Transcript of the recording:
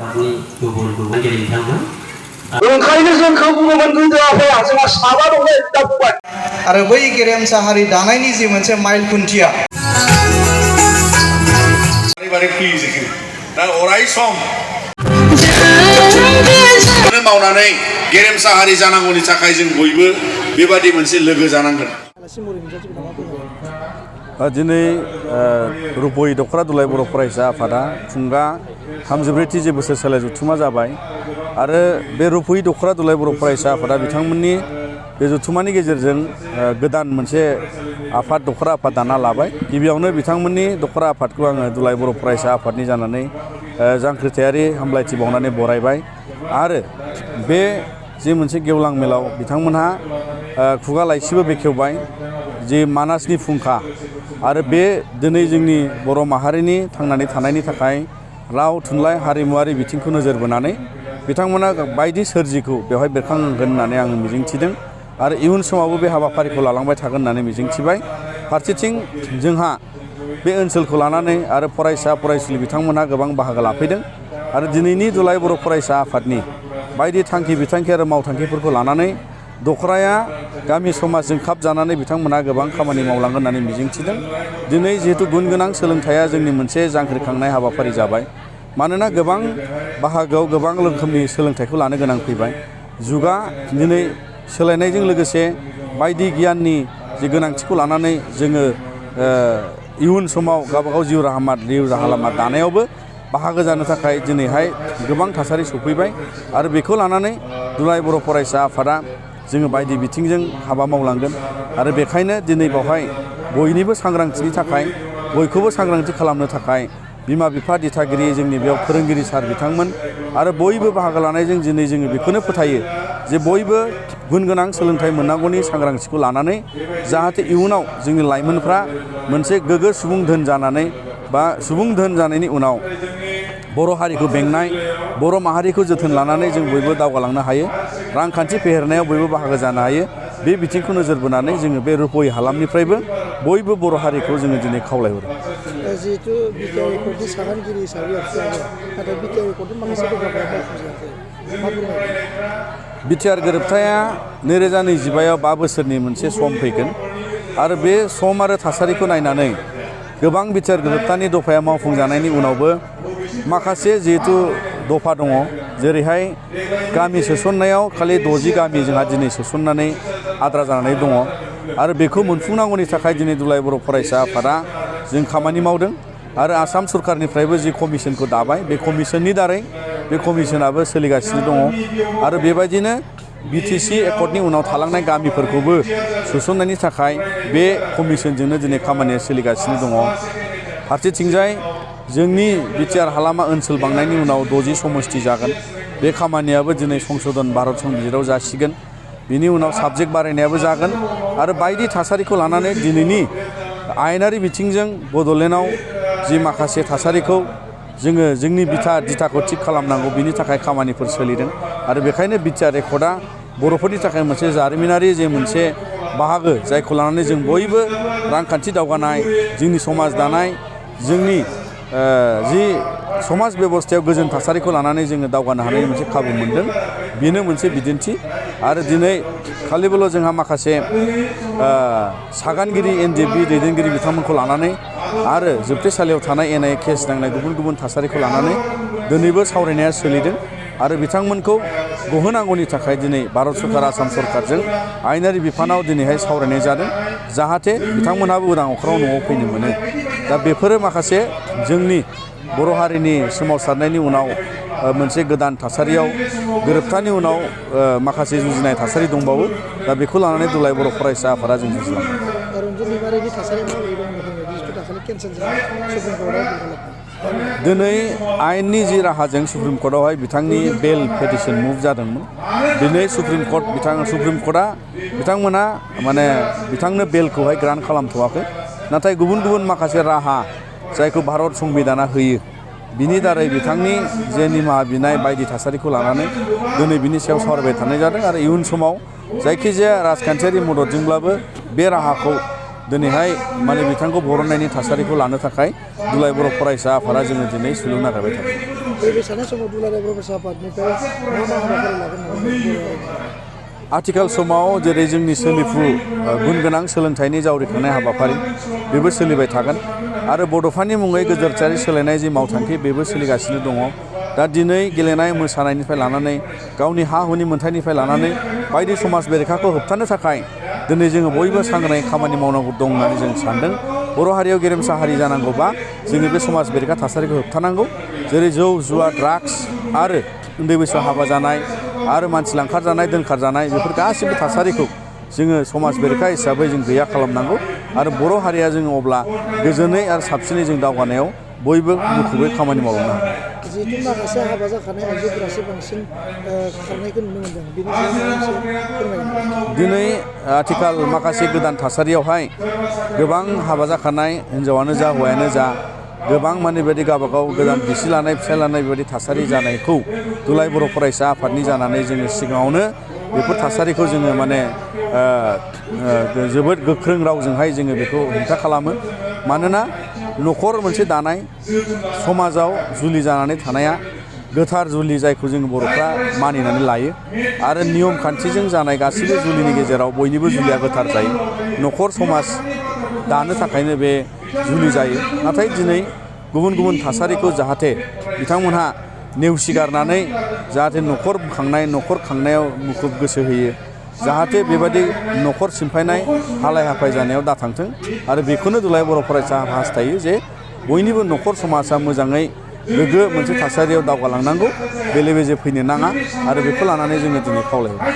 आफादनि गुबुन दैदेनगिरि बिथांमोन ओंखायनो जोंखौ बुङोमोन गोदो आफाया जोंहा साबा दङ दा बुंबाय आरो बै गेरेमसा हारि दानायनि जि मोनसे माइल खुन्थिया दा अराय सम मावनानै गेरेमसा हारि जानांगौनि थाखाय जों बयबो बेबादि मोनसे लोगो जानांगोन। दिनै रुप'हि दख'रा दुलाय बर' फरायसा आफादा खुंगा 34थि जे बोसोर सोलाय जथुमा जाबाय आरो बे रुप'हि दख'रा दुलाय बर' फरायसा आफादा बिथांमोननि बे जथुमानि गेजेरजों गोदान मोनसे आफाद दख'रा आफाद दाना लाबाय। गिबियावनो बिथांमोननि दख'रा आफादखौ आङो दुलाय बर' फरायसा आफादनि जानानै जांख्रिथायारि हामलायथि बावनानै बरायबाय आरो बे जे मोनसे गेवलां मेलाव बिथांमोनहा खुगा लाइसिबो बेखेवबाय जे मानासनि फुंखा आरो बे दिनै जोंनि बर' माहारिनि थांनानै थानायनि थाखाय राव थुनलाइ हारिमुवारि बिथिंखौ नोजोर बोनानै बिथांमोना बायदि सोरजिखौ बेवहाय बेरखांहोगोन होननानै आङो मिजिंथिदों आरो इयुन समावबो बे हाबाफारिखौ लालांबाय थागोन होननानै मिजिंथिबाय। फारसेथिं जोंहा बे ओनसोलखौ लानानै आरो फरायसा फरायसुलि बिथांमोनहा गोबां बाहागो लाफैदों आरो दिनैनि दुलाय बर' फरायसा आफादनि बायदि थांखि बिथांखि आरो मावथांखिफोरखौ लानानै दख'राया गामि समाजजों खाब जानानै बिथांमोनहा गोबां खामानि मावलांगोन होननानै मिजिंथिदों। दिनै जिहेतु गुन गोनां सोलोंथाइया जोंनि मोनसे जांख्रिखांनाय हाबाफारि जाबाय मानोना गोबां बाहागोआव गोबां रोखोमनि सोलोंथाइखौ लानो गोनां फैबाय। जुगा दिनै सोलायनायजों लोगोसे बायदि गियाननि जे गोनांथिखौ लानानै जोङो इयुन समाव गावबागाव जिउ राहा लामा दानायावबो बाहागो जानो थाखाय दिनैहाय गोबां थासारि सफैबाय आरो बेखौ लानानै दुलाय बर' फरायसा आफादा जोङो बायदि बिथिंजों हाबा मावलांगोन आरो बेखायनो दिनै बावहाय बयनिबो सांग्रांथिनि थाखाय बयखौबो सांग्रांथि खालामनो थाखाय बिमा बिफा दिथागिरि जोंनि बेयाव फोरोंगिरि सार बिथांमोन आरो बयबो बाहागो लानायजों दिनै जोङो बेखौनो फोथायो जे बयबो गुन गोनां सोलोंथाइ मोननांगौनि सांग्रांथिखौ लानानै जाहाथे इयुनाव जोंनि लाइमोनफ्रा मोनसे गोग्गो सुबुं धोन जानानै बा सुबुं धोन जानायनि उनाव बर' हारिखौ बेंनाय बर' माहारिखौ जोथोन लानानै जों बयबो दावगालांनो हायो रांखान्थि फेहेरनायाव बयबो बाहागो जानो हायो बे बिथिंखौ नोजोर बोनानै जोङो बे रुप'हि हालामनिफ्रायबो बयबो बर' हारिखौ जोङो दिनै खावलायहरो। जिहेतु बिटिआर एकर्डनि सागानगिरि हिसाबै नाथाय बिटिआर एकर्डनि माखासे दफाफोरा मावफुंजायाखै मा बुंनाय बिटिआर गोरोबथाया 2025आव 5 बोसोरनि मोनसे सम फैगोन आरो बे सम आरो थासारिखौ नायनानै गोबां बिटिआर गोरोबथानि दफाया मावफुंजानायनि उनावबो माखासे जिहेतु दफा दङ जेरैहाय गामि सोसननायाव खालि 60 गामि जोंहा दिनै सोसननानै आद्रा जानानै दङ आरो बेखौ मोनफुंनांगौनि थाखाय दिनै दुलाय बर' फरायसा आफादा जों खामानि मावदों आरो आसाम सरकारनिफ्रायबो जि कमिसनखौ दाबाय बे कमिसननि दारै बे कमिसनाबो सोलिगासिनो दङ आरो बेबायदिनो बिटिसि एकर्डनि उनाव थालांनाय गामिफोरखौबो सोसननायनि थाखाय बे कमिसनजोंनो दिनै खामानिया सोलिगासिनो दङ। फारसेथिंजाय जोंनि बिटिआर हालामा ओनसोल बांनायनि उनाव 60 समस्ति जागोन बे खामानियाबो दिनै संशोधन भारत संबिजिराव जासिगोन बिनि उनाव साबजेक्ट बारायनायाबो जागोन आरो बायदि थासारिखौ लानानै दिनैनि आयेनारि बिथिंजों बड'लेण्डआव जि माखासे थासारिखौ जोङो जोंनि दिथाखौ थिग खालामनांगौ बिनि थाखाय खामानिफोर सोलिदों आरो बेखायनो बिटिआर एकर्डआ बर'फोरनि थाखाय मोनसे जारिमिनारि जे मोनसे बाहागो जायखौ लानानै जों बयबो रांखान्थि दावगानाय जोंनि समाज दानाय जोंनि जि समाज बेबस्थायाव गोजोन थासारिखौ लानानै जोङो दावगानो हानायनि मोनसे खाबु मोनदों बेनो मोनसे बिदिन्थि आरो दिनै खालिबोल' जोंहा माखासे सागानगिरि एनडिएफबि दैदेनगिरि बिथांमोनखौ लानानै आरो जोबथेसालियाव थानाय एनआइए केस नांनाय गुबुन गुबुन थासारिखौ लानानै दिनैबो सावरायनाया सोलिदों आरो बिथांमोनखौ गहोनांगौनि थाखाय दिनै भारत सरकार आसाम सरकारजों आयेनारि बिफानाव दिनैहाय सावरायनाय जादों जाहाथे बिथांमोनहाबो उदां अख्राङाव न'आव फैनो मोनो। दा बेफोरो माखासे जोंनि बर' हारिनि सोमावसारनायनि उनाव मोनसे गोदान थासारियाव गोरोबथानि उनाव माखासे जुजिनाय थासारि दंबावो दा बेखौ लानानै दुलाय बर' फरायसा आफादा जों जुजिलाङो। दिनै आयेननि जि राहाजों सुप्रिम कर्टआवहाय बिथांनि बेल पेटिसन मुभ जादोंमोन दिनै सुप्रिम कर्टआ बिथांमोना माने बिथांनो बेलखौहाय ग्रान्ट खालामथ'वाखै नाथाय गुबुन गुबुन माखासे राहा जायखौ भारत संबिधाना होयो बिनि दारै बिथांनि जे निमाहा बिनाय बायदि थासारिखौ लानानै दिनै बिनि सायाव सावरायबाय थानाय जादों आरो इयुन समाव जायखिजाया राजखान्थियारि मददजोंब्लाबो बे राहाखौ दिनैहाय माने बिथांखौ बरननायनि थासारिखौ लानो थाखाय दुलाराय बर' फरायसा आफादा जोङो दिनै सुलुं नागिरबाय थादों। नैबे साननाय समाव दुलाराय बर' फरायसा आफादनिफ्राय मा हाबाफारि लागोन होननानै आथिखाल समाव जेरै जोंनि सोलिफु गुन गोनां सोलोंथाइनि जावरिखांनाय हाबाफारि बेबो सोलिबाय थागोन आरो बड'फानि मुङै गोजोरथायारि सोलायनाय जि मावथांखि बेबो सोलिगासिनो दङ। दा दिनै गेलेनाय मोसानायनिफ्राय लानानै गावनि हा हुनि मोन्थायनिफ्राय लानानै बायदि समाज बेरेखाखौ होबथानो थाखाय दिनै जोङो बयबो सांग्राङै खामानि मावनांगौ दं होननानै जों सानदों। बर' हारियाव गेरेमसा हारि जानांगौबा जोङो बे समाज बेरेखा थासारिखौ होबथानांगौ। जेरै जौ जुवा ड्राग्स आरो उन्दै बैसोआव हाबा जानाय आरो मानसि लांखारजानाय दोनखारजानाय बेफोर गासिबो थासारिखौ जोङो समाज बेरेखा हिसाबै जों गैया खालामनांगौ आरो बर' हारिया जोङो अब्ला गोजोनै आरो साबसिनै जों दावगानायाव बयबो मुखुबै खामानि मावलांनो हागोन। जिहेतु माखासे हाबा जाखानाय आइजोफोरासो बांसिन खारनायखौ नुनो मोनदों बेनि सायाव फोरमायनो दिनै आथिखाल माखासे गोदान थासारियावहाय गोबां हाबा जाखानाय हिन्जावानो जा हौवायानो जा गोबां माने बेबायदि गावबागाव गोदान बिसि लानाय फिसाय लानाय बेबायदि थासारि जानायखौ दुलाराय बर' फरायसा आफादनि जानानै जोङो सिगाङावनो बेफोर थासारिखौ जोङो माने जोबोद गोख्रों रावजोंहाय जोङो बेखौ हेंथा खालामो। मानोना न'खर मोनसे दानाय समाजाव जुलि जानानै थानाया गोथार जुलि जायखौ जों बर'फ्रा मानिनानै लायो आरो नियम खान्थिजों जानाय गासैबो जुलिनि गेजेराव बयनिबो जुलिया गोथार जायो। न'खर समाज दानो थाखायनो बे जुलि जायो। नाथाय दिनै गुबुन गुबुन थासारिखौ जाहाथे बिथांमोनहा नेवसिगारनानै जाहाथे न'खर खांनायाव मुखुब गोसो होयो जाहाथे बेबायदि न'खर सिमफायनाय हालाय हाफाय जानायाव दाथांथों आरो बेखौनो दुलाराय बर' फरायसा हास्थायो जे बयनिबो न'खर समाजा मोजाङै गोग्गो मोनसे थासारियाव दावगालांनांगौ बेले बेजे फैनो नाङा आरो बेखौ लानानै जोङो दिनै खावलायबाय।